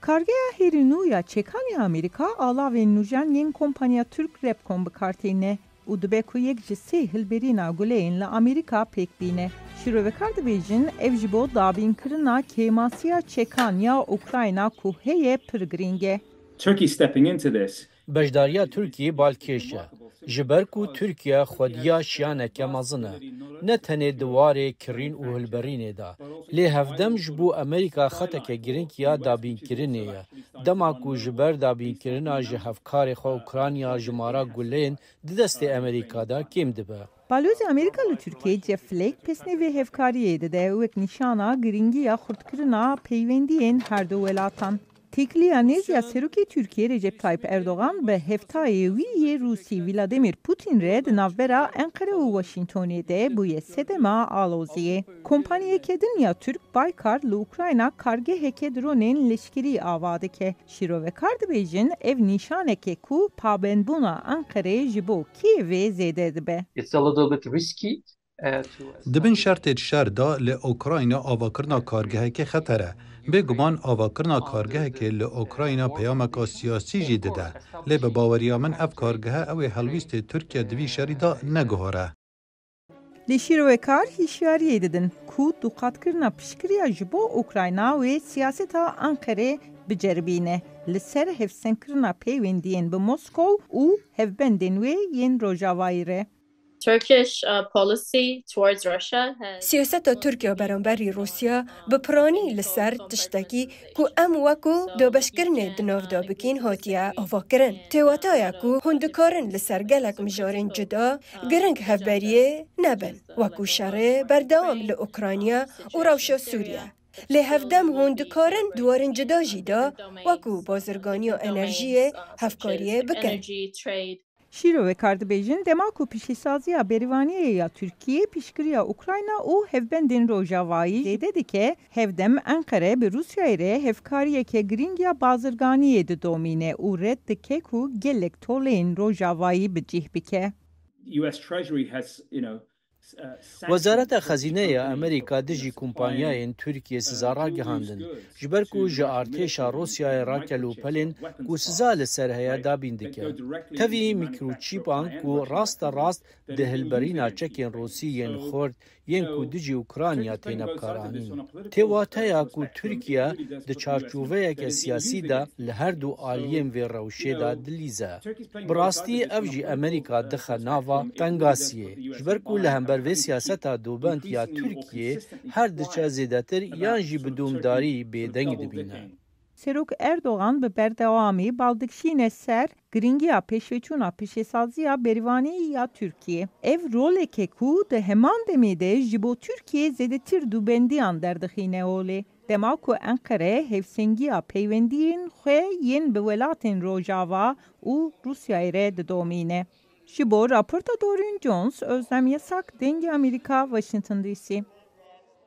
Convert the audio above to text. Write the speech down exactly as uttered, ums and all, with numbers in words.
Kargeha herî nû ya çekan ya Amerîka alavên nûjen yên kompanya Tirk Repcom bi kar tîne û dibe ku yek ji sê hilberîna guleyên li Amerîka pêk bîne. Şîrovekar dibêjin, ev ji bo dabînkirina kêmasiya çekan ya Ukrayna ku heye pir girîng e. Turkey stepping into this. Beşdariya Tirkiyê balkêş e. Ji ber ku Tirkiye xwediya şiyaneke mezin e, ne tenê di warê kirîn û hilberînê de, lê hevdem ji bo Amerîka xeteke girîng ya dabînkirinê ye. Dema ku ji ber dabînkirina ji hevkarê xwe Ukrayna jimara guleyên di destê Amerîka de kêm dibe. Balozê Amerîka li Tirkiyê Jeff Flake pesnê vê hevkariyê dide wek nîşana girîngiya xurtkirina peywendiyên her du welatan. Têkiliya nêz ya Serokê Tirkiyê Recep Tayyip Erdogan bi hevtayê wî yê Rûsî Vladimir Putin re di navbera Enqere û Washingtonê de bûye sedema aloziyê. Kompaniyeke din ya Tirk Baykar li Ukrayna kargeheke dronên leşkerî ava dike. Şîrovekar dibêjin, ev nîşaneke ku pabendbûna Enqerê ji bo Kîevê zêde dibe. It's a little bit risky. Di bin şertê şer de li Ukrayna avakirina kargehekê xeter e. Bêguman avakirina kargehekê li Ukrayna peyameka siyasî jî dide. Lê bi baweriya min ev kargehe ew ê helwîstê Tirkiye di vî şerî de neguhere. Li şîrovekar hişyariyê didin ku duqatkirina piştgiriya ji bo Ukrayna wê siyaseta Enqerê biceribîne li ser hevsengkirina peywendiyên bi Moskow û hevbendên wê yên rojavayî re. Turkish uh, policy towards Russia has Siyaseta Tirkiye beramberî Rûsya bi piranî li ser tiştekî ku em wekû dabeşkirinê di nav de bikîn hatiye avakirin. Tê wataya ku hûn dikarin li ser gelek mijarên cuda giring hevberiyê nebin, wekû şerê berdewam li Ukrayna û rewşa Sûriye. Lê hevdem hûn dikarin di warên cuda jî de, wekû bazirganiya enerjiyê, hevkariyê bikin. Energy trade. Şîrovekar dibêjin, dema ku piştîsaziya berivaniyê ya Tirkiyê, piştgiriya Ukrayna û hevbendên Rojavayî zêde dike, hevdem Enqere bi Rûsyayê re hevkariyeke girîng ya bazirganiyê didomîne û red dike ku gelek toleyên Rojavayî bi cih bike. U S Treasury has, you know, Wezareta Xezînê ya Amerîka dijî kompanyayên Tirkiyê siza ragihandin, ji ber ku ji artêşa Rûsyayê re kelûpelên ku siza li ser heye dabîn dike. Tevî mîkroçîpan ku raste rast di hilberîna çekên Rûsî yên xurt yên ku dijî Ukrayna têne bikaranîn. Tê wateya ku Tirkiye di çarçoveyeke siyasî de li her du aliyên vê rewşê de dilîze. Bi rastî ev jî Amerîka dixe nava tengasiyê, ji ber ku li hember vê siyaseta dobend ya Tirkiyê her diçe zêdetir yan jî bi domdarî bêdeng dibîne. Serok Erdogan bi berdewamî bal dikişîne ser girîngiya pêşveçûna piştêsaziya berivanî ya Tirkiyê. Ev roleke ku di heman demê de ji bo Tirkiyê zêdetir dubendiyan derdixîne holê. Dema ku Enqere hevsengiya peywendiyên xwe yên bi welatên Rojava û Rûsyayê re didomîne. Ji bo raporta Dorian Jones, Özlem Yasak, Dengê Amerîka, Washington D C.